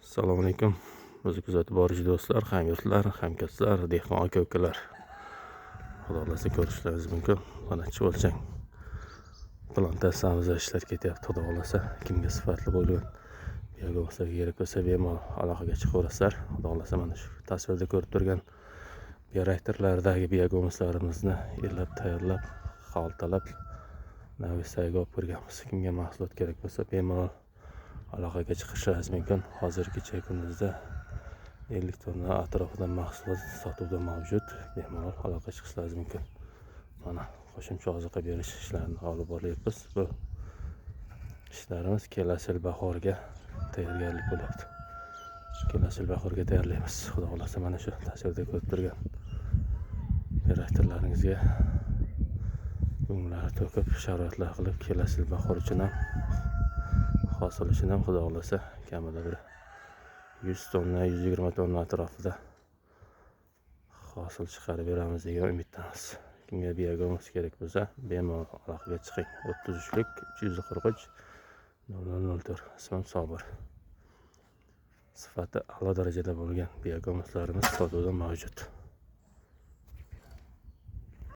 Assalomu alaykum. Bizni kuzatib boruvchi do'stlar, hamyurtlar, hamkasblar, dehqon aka ukalar. Xudo xohlasa, ko'rishlaringiz mumkin. Mana, Chuvalchang plantatsiyamizda ishlar ketyapti, xudo xohlasa. Kimga sifatli bo'lgan biogumuslar kerak bo'lsa, bemalol aloqaga chiqaverasizlar. Xudo xohlasa, mana shu tasvirda ko'rib turgan bioreaktorlardagi biogumuslarimizni ellab tayyorlab, xaltalab Navistaga olib kirganmiz. Kimga mahsulot kerak bo'lsa, bemalol aloqaga chiqishlaringiz mumkin. Hozir kecha kunduzda 50 tonna atrofida mahsulot sotuvda mavjud. Bemalol aloqaga chiqishlaringiz mumkin. Mana, qo'shimcha oziqa berish ishlarini olib boryapmiz. Bu ishlarimiz kelasi yil bahorga tayyorgarlik bo'lyapti. Kelasi yil bahorga tayyorlaymiz. Xudo xohlasa, mana shu tasvirda ko'rib turgan bioreaktorlaringizga gumlar to'kib, sharoitlar qilib, kelasi yil bahor uchun ham, hosil uchun ham, xudo xohlasa, kamida bir 100 tonna, 120 tonna atrofida hosil chiqarib beramiz degan umiddamiz. Kimga biogumus kerak bo'lsa, bemalol aloqaga chiqing. 33lik 343 0004. Ismim Sobir. Sifati a'lo darajada bo'lgan biogumuslarimiz sotuvda mavjud.